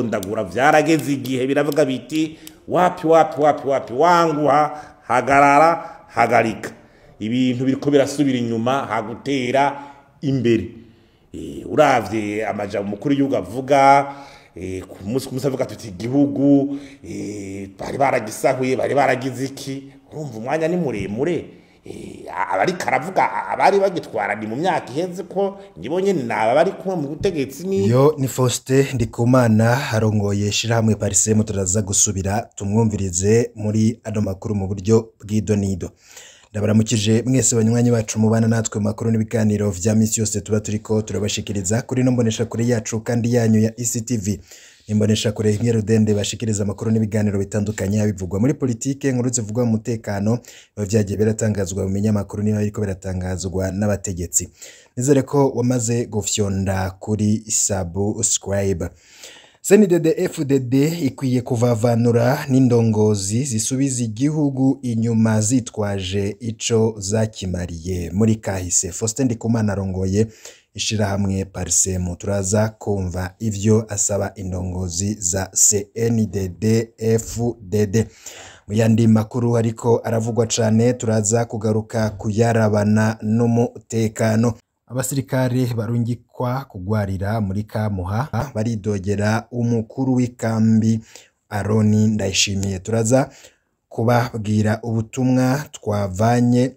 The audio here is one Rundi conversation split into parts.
ndadondagura vyarageze igihe biravuga biti wapi wapi wapi wapi, wanguha, hagarara, hagarika, ibintu biriko birasubira inyuma hagutera imbere. Uravye amajambo mukuru w'igihugu avuga ku munsi ku munsi, avuga tuti igihugu bari baragisahuye, bari baragize iki, urumva umwanya ni muremure. Abariko aravuga abari bagitwara ni mu myaka iheze, ko nibo nyene naba bari kumwe mu butegetsi ni Yo ni Faustin Ndikumana arongoye ishirahamwe Parsem, turaza gusubira tumwumvirize muri ano makuru mu buryo bw'idonido. Ndabaramukije mwese banywanyi bacu mubana natwe mu makuru n'ibiganiro vya misi yose tuba turiko turabashikiriza kuri no mbonesha kure yacu kandi yanyu ya ECTV. Imbonesha kure Rudende bashikiriza amakuru n'ibiganiro bitandukanye bivugwa muri politike, inkuru zivugwa mu mutekano, biba vyagiye biratangazwa mu binyamakuru niba biriko biratangazwa n'abategetsi. Nizere ko wamaze gufyonda kuri subscribe. CNDD FDD ikwiye kuvavanura n'indongozi zisubiza igihugu inyuma zitwaje ico zakimariye muri kahise. Faustin Ndikumana arongoye ishirahamwe Parsem, turaza kumva ivyo asaba indongozi za CNDD FDD. Mu yandi makuru ariko aravugwa cane, turaza kugaruka kuyarabana n'umutekano. Abasirikare barungikwa kugwarira muri Kamuha baridogera umukuru w'ikambi Aroni Ndayishimiye. Turaza kubabwira ubutumwa twavanye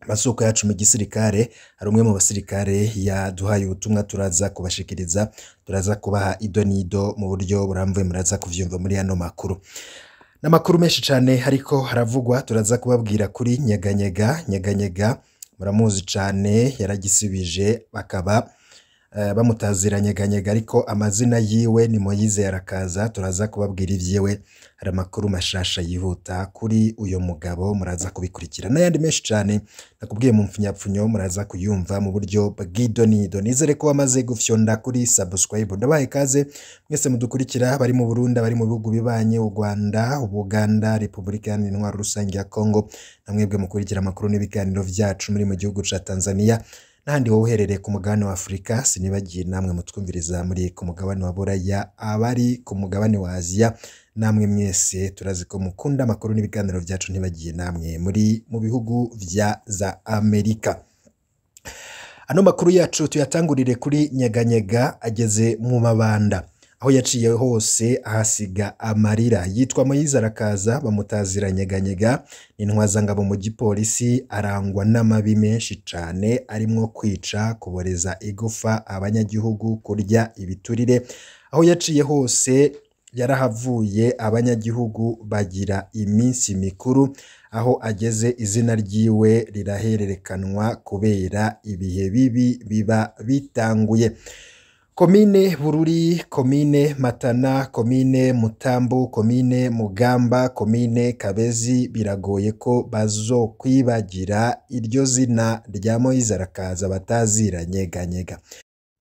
amasoko yacu mu gisirikare. Hari umwe mu basirikare yaduhaye ubutumwa, turaza kubashikiriza, turaza kubaha idonido mu buryo burambuye, muraza kuvyumva muri ano makuru. N'amakuru menshi cane ariko haravugwa, turaza kubabwira kuri Nyeganyega. Nyeganyega muramuzi cane, yaragisubije bakaba bamutazira Nyeganyega, ariko amazina yiwe ni Moyize Arakaza. Turaza kubabwira ivyiwe, hari amakuru mashasha yihuta kuri uyo mugabo, muraza kubikurikira n'ayandi menshi cane nakubwiye mu mfunyapfunyo, muraza kuyumva mu buryo bw'idonido. Nizere ko wamaze gufyonda kuri subscribe. Ndabaye kaze mwese mudukurikira, bari mu Burundi, bari mu bihugu bibanye, u Rwanda, Ubuganda, Repubulika Iharanira Intwaro Rusange ya Kongo, na mwebwe mukurikira amakuru n'ibiganiro vyacu muri mu gihugu ca Tanzania n'ahandi wowe uherereye ku mugabane wa Afurika. Sinibagiye namwe mutwumviriza muri ku mugabane wa Buraya, abari ku mugabane wa Aziya, namwe mwese turazi ko mukunda amakuru n'ibiganiro vyacu, ntibagiye namwe muri mu bihugu vya za Amerika. Ano makuru yacu tuyatangurire kuri Nyeganyega ageze mu Mabanda, aho yaciye hose ahasiga amarira. Yitwa Moyize Arakaza, bamutazira Nyeganyega, intwazangabo mu gipolisi, arangwa n'amabi menshi cane arimwo kwica, kuboreza igufa abanyagihugu, kurya ibiturire. Aho yaciye hose yarahavuye, abanyagihugu bagira iminsi mikuru. Aho ageze izina ryiwe rirahererekanwa kubera ibihe bibi biba bitanguye. Komine Bururi, komine Matana, komine Mutambu, komine Mugamba, komine Kabezi, biragoye ko bazokwibagira iryo zina rya Moyize Arakaza batazira Nyeganyega.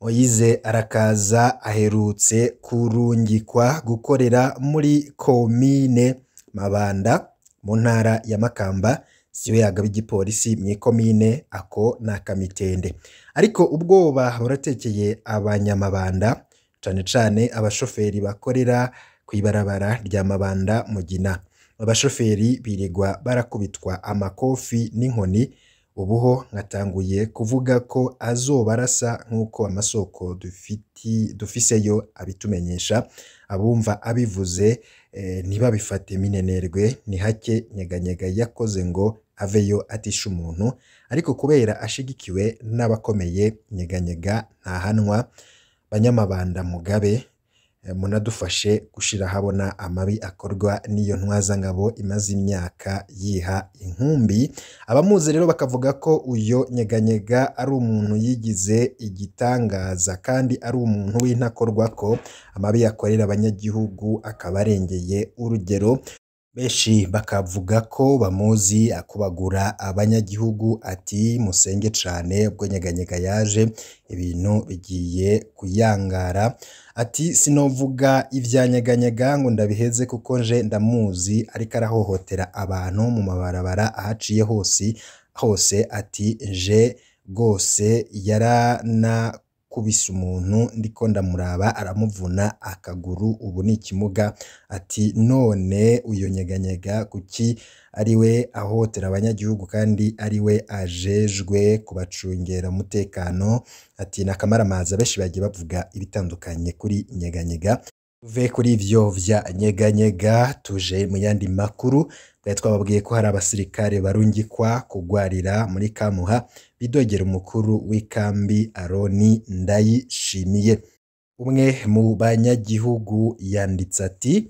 Moyize Arakaza aherutse kurungikwa gukorera muri komine Mabanda mu ntara ya Makamba, siwe yagaba igipolisi mw'ikomine, ako ni akamitende. Ariko ubwoba buratekeye abanyamabanda, cane cane abashoferi bakorera kw'ibarabara rya Mabanda Mugina. Abashoferi birirwa barakubitwa amakofi n'inkoni, ubuho nkatanguye kuvuga ko azobarasa nk'uko amasoko dufiseyo abitumenyesha. Abumva abivuze ntibabifate minenerwe, ni hake Nyeganyega yakoze ngo aveyo atisha umuntu, ariko kubera ashigikiwe n'abakomeye Nyeganyega ntahanwa. Banyamabanda mugabe munadufashe gushira habona amabi akorwa n'iyo ntwazangabo imaze imyaka yiha inkumbi. Abamuzi rero bakavuga ko uyo Nyeganyega ari umuntu yigize igitangaza kandi ari umuntu w'intakorwa, ko amabi yakorera abanyagihugu akaba arengeye urugero. Benshi bakavuga ko bamuzi akubagura abanyagihugu, ati musenge cane ubwo Nyeganyega yaje ibintu bigiye kuyangara. Ati sinovuga ivya Nyeganyega ngo ndabiheze kuko nje ndamuzi, ariko arahohotera abantu mu mabarabara ahaciye hose hose, ati nje rwose Yarakubise umuntu ndiko ndamuraba aramuvuna akaguru, ubu ni ikimuga. Ati none uyo Nyeganyega kuki ariwe ahotera abanyagihugu kandi ariwe ajejwe kubacungera umutekano? Ati nakamaramaza. Benshi bagiye bavuga ibitandukanye kuri Nyeganyega. Tuve kuri ivyo vya Nyeganyega tuje mu yandi makuru. Twari twababwiye ko hari abasirikare barungikwa kugwarira muri Kamuha bidogera umukuru w'ikambi Aroni Ndayishimiye. Umwe mu banyagihugu yanditse ati: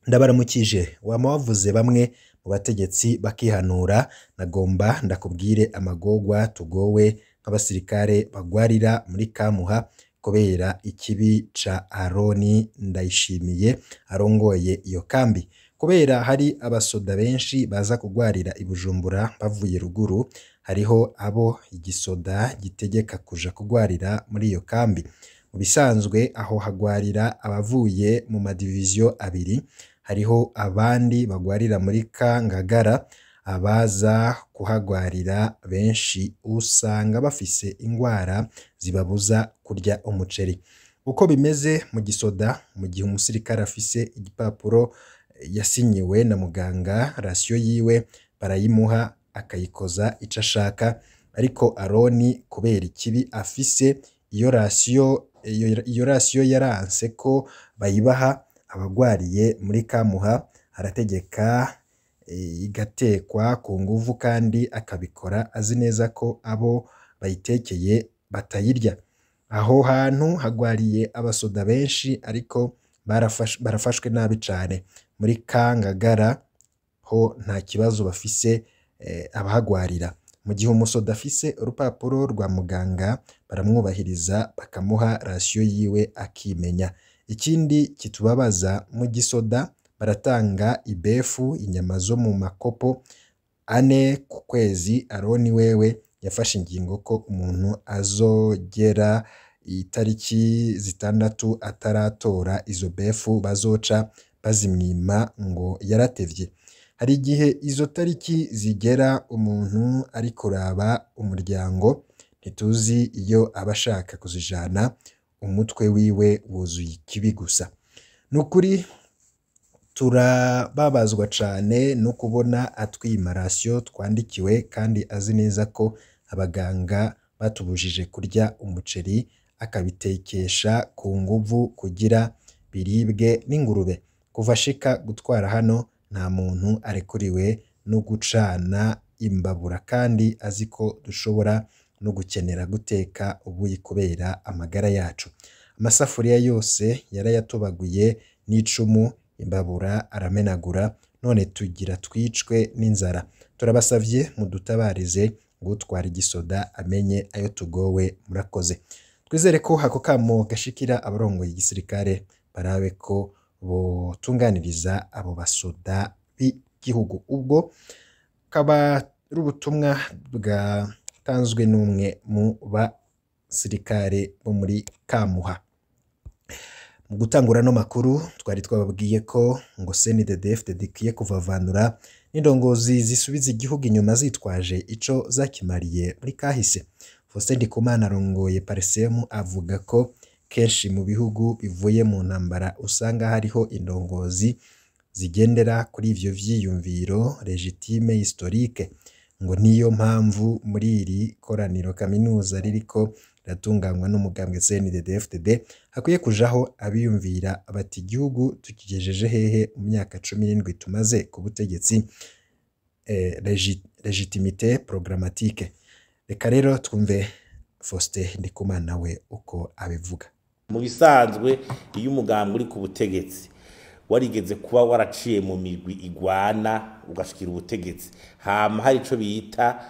ndabaramukije, wama wavuze bamwe mu bategetsi bakihanura, nagomba ndakubwire amagorwa tugowe nk'abasirikare bagwarira muri Kamuha kubera ikibi ca Aroni Ndayishimiye arongoye iyo kambi. Kubera hari abasoda benshi baza kugwarira i Bujumbura bavuye ruguru, hariho abo igisoda gitegeka kuja kugwarira muri iyo kambi. Mu bisanzwe aho hagwarira abavuye mu madiviziyo abiri, hariho abandi bagwarira muri Kangagara. Abaza kuhagwarira benshi usanga bafise ingwara zibabuza kurya umuceri. Uko bimeze mu gisoda, mu gihe umusirikare afise igipapuro yasinyiwe na muganga, rasiyo yiwe barayimuha akayikoza ico ashaka. Ariko Aroni kubera ikibi afise, iyo rasiyo yaranse ko bayibaha abagwariye muri Kamuha, arategeka igatekwa ku nguvu kandi akabikora azi neza ko abo bayitekeye batayirya. Aho hantu hagwariye abasoda benshi ariko barafashwe nabi cane. Muri Kangagara ho nta kibazo bafise abahagwarira. Mu gihe umusoda afise urupapuro rwa muganga baramwubahiriza bakamuha rasiyo yiwe akimenya. Ikindi kitubabaza, mu gisoda baratanga ibefu, inyama zo mu makopo 4 ku kwezi. Aroni wewe yafashe ingingo ko umuntu azogera itariki 6 ataratora izo befu bazoca bazimwima ngo yaratevye. Hari igihe izo tariki zigera umuntu ari kuraba umuryango, ntituzi iyo aba ashaka kuzijana, umutwe wiwe wuzuye ikibi gusa. Nukuri turababazwa cane no kubona atwima rasiyo twandikiwe kandi azi neza ko abaganga batubujije kurya umuceri, akabitekesha ku nguvu kugira biribwe n'ingurube. Kuva ashika gutwara hano nta muntu arekuriwe no gucana imbabura kandi azi ko dushobora no gukenera guteka ubuyi kubera amagara yacu. Amasafuriya yose yarayatobaguye n'icumu, imbabura aramenagura, none tugira twicwe n'inzara. Turabasavye mudutabarize gutwara igisoda amenye ayo tugowe, murakoze. Twizere ko ako kamo gashikira abarongoye igisirikare barabe ko botunganiriza abo basoda b'igihugu. Ubwo kaba ari ubutumwa bwatanzwe n'umwe mu basirikare bo muri Kamuha. Mu gutangura no makuru twari twababwiye ko ngo CNDD-FDD ikwiye kuvavanura n'indongozi zisubiza igihugu inyuma zitwaje ico zakimariye muri kahise. Faustin Ndikumana arongoye Parsem avuga ko kenshi mu bihugu bivuye mu ntambara usanga hariho indongozi zigendera kuri ivyo vyiyumviro legitime historique. Ngo niyo mpamvu muri iri koraniro kaminuza ririko riratunganywa n'umugambwe CNDD-FDD hakwiye kujaho abiyumvira bati igihugu tukigejeje hehe mu myaka 17 tumaze ku butegetsi, legitimité programmatique. Reka rero twumve Faustin Ndikumana we uko abivuga. Mu bisanzwe iyo umugambwe uri ku butegetsi warigeze kuba waraciye mu migwi igwana ugashikira ubutegetsi, hama hari ico bita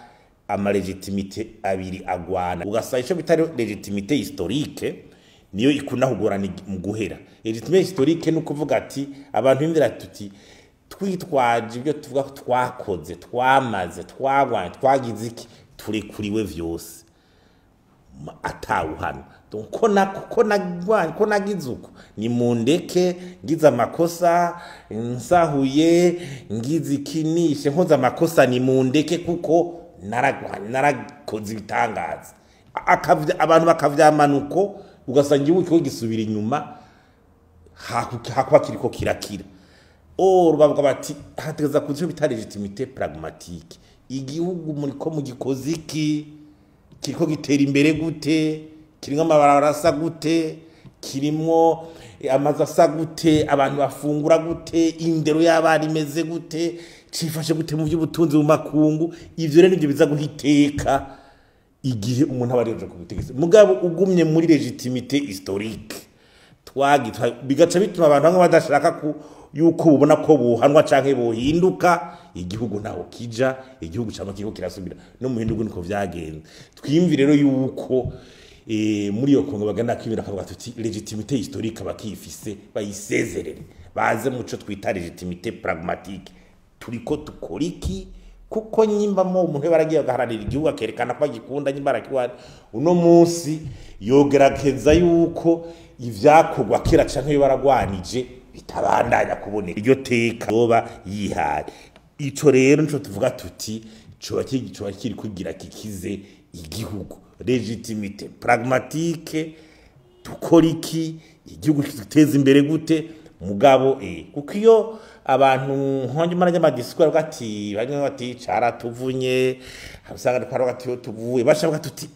amalegitimite abiri agwana, ugasanga ico bita legitimite historique niyo ikunda kugorana mu guhera. Legitimite historique ni ukuvuga ati abantu bimvira tuti twitwaje ibyo tuvuga ko twakoze, twamaze, twagwanye, twagize iki, turekuriwe vyose atawuhana. Donc ko nagize uko ni mundeke, ngize amakosa nsahuye, ngize ikinishe, nkoze amakosa ni mundeke kuko naragwanye, narakoze ibitangaza. Abantu bakavyamanuko, ugasanga igihugu kiriko gisubira inyuma hakuba kiriko kirakira. Or bavuga bati hategeza kuza ico bita légitimité pragmatique. Igihugu muriko mugikoze iki? Kiriko gitera imbere gute? Kirimwo amabarabara asa gute? Kirimwo amazu asa gute? Abantu bafungura gute? Indero y'abana imeze gute? Cifashe gute mu by'ubutunzi mu makungu? Ivyo rero nivyo biza guhiteka igihe umuntu aba ariyoje ku butegetsi. Mugabo ugumye muri légitimité historique, twagitwa bigaca bituma abantu bamwe badashaka ku yuko ubona ko buhanwa canke buhinduka. Igihugu naho kija, igihugu cama kiriko kirasubira no mu hindugu, niko vyagenze. Twiyumvire rero yuko muri iyo Kongo bagenda kwibira akavuga tuti légitimité historique bakifise bayisezerere, baze muco twita légitimité pragmatique. Turiko tukora iki? Kuko nyimbamo umuntu baragiye agaharanira igihugu, akerekana ko agikunda, nyimba arakiwana, uno munsi yogerageza yuko ivyakorwa kera canke iyo baragwanije bitabandanya kuboneka, iryo teka yoba yihaye. Ico rero nico tuvuga tuti coba kiri kugira kikize igihugu. Légitimité pragmatique, dukora iki? Igihugu giteza imbere gute? Mugabo kuko iyo abantu nkonje marajya ama discours bavuga ati, bamwe bati caratuvunye, usanga twaravuga ati iyo tuvuye bashavuga tuti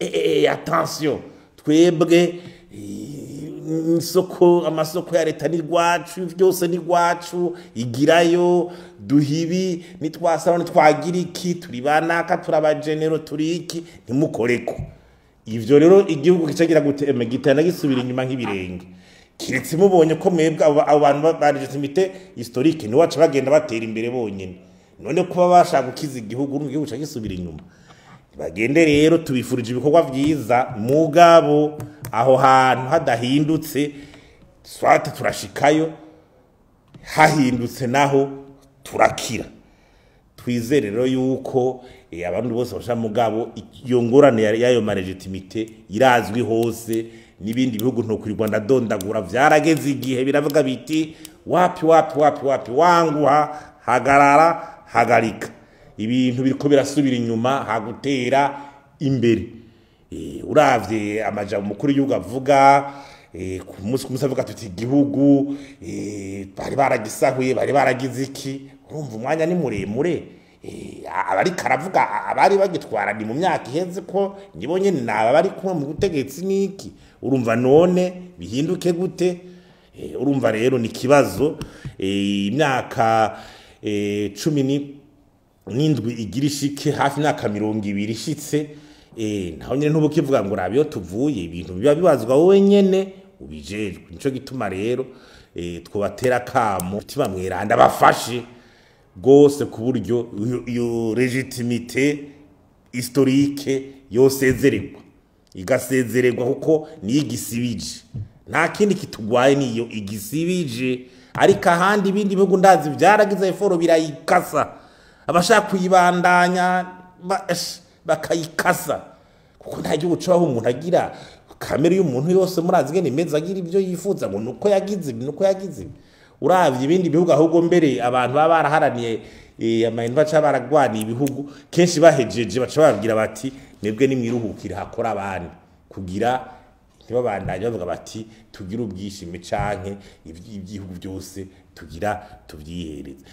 attention, twebwe isoko, amasoko ya leta ni rwacu, byose ni rwacu, igirayo duhibi, nitwasaba nitwagira iki, turi banaka, turabagenero, turi iki, ntimukoreko. Ivyo rero igihugu kicagira gute? Eme gitana gisubira inyuma nk'ibirenge, kiretse mubonye ko mwebwe abo bantu ba légitimité historique ni waca bagenda batera imbere bonyene. None kuba bashaka gukiza igihugu, urumva igihugu gisubira inyuma. Bagende rero, tubifurije ibikorwa vyiza, mugabo aho hantu hadahindutse, swate turashikayo, hahindutse naho turakira. Twizere rero yuko abantu bose basha, mugabo iyo ngorane y'ayo ma légitimité irazwi hose n'ibindi bihugu, ntokurirwa ndadondagura. Vyarageze igihe biravuga biti wapi, wapi, wapi, wapi, wanguha, hagarara, hagarika, ibintu biriko birasubira inyuma hagutera imbere. Uravye amajambo mukuru w'igihugu avuga ku munsi ku munsi, avuga tuti igihugu bari baragisahuye, bari baragize iki, urumva umwanya ni muremure. Abariko aravuga abari bagitwara ni mu myaka iheze, ko nibo nyene naba bari kumwe mu butegetsi niki. Urumva none bihinduke gute? Urumva rero ni kibazo. Imyaka 17 igira ishike hafi imyaka 20 ishitse, naho nyene ntubukivuga ngo rabe iyo tuvuye. Ibintu biba bibazwa wowe nyene ubijejwe. Nico gituma rero twobatera kamo mutima mweranda bafashe gose ku buryo iyo légitimité historique yosezererwa, igasezererwa, kuko niyo igisibije, nta kindi kitugwaye, niyo igisibije. Ariko ahandi ibindi bihugu ndazi byaragize effort birayikasa, abashaka kuyibandanya bakayikasa, kuko nta gihugu caho umuntu agira kamere y'umuntu yose. Murazi ingene imeze, agira ibyo yifuza ngo nuko yagize ibi, nuko yagize ibi. Uravye ibindi bihugu, ahubwo mbere abantu baba baraharaniye amayintu, baca baragwaniye ibihugu, kenshi bahejeje baca bababwira bati mwebwe nimwiruhukire, hakora abandi, kugira ntibabandanye bavuga bati tugire ubwishime canke iby'ibihugu byose tugira tuvyihereze.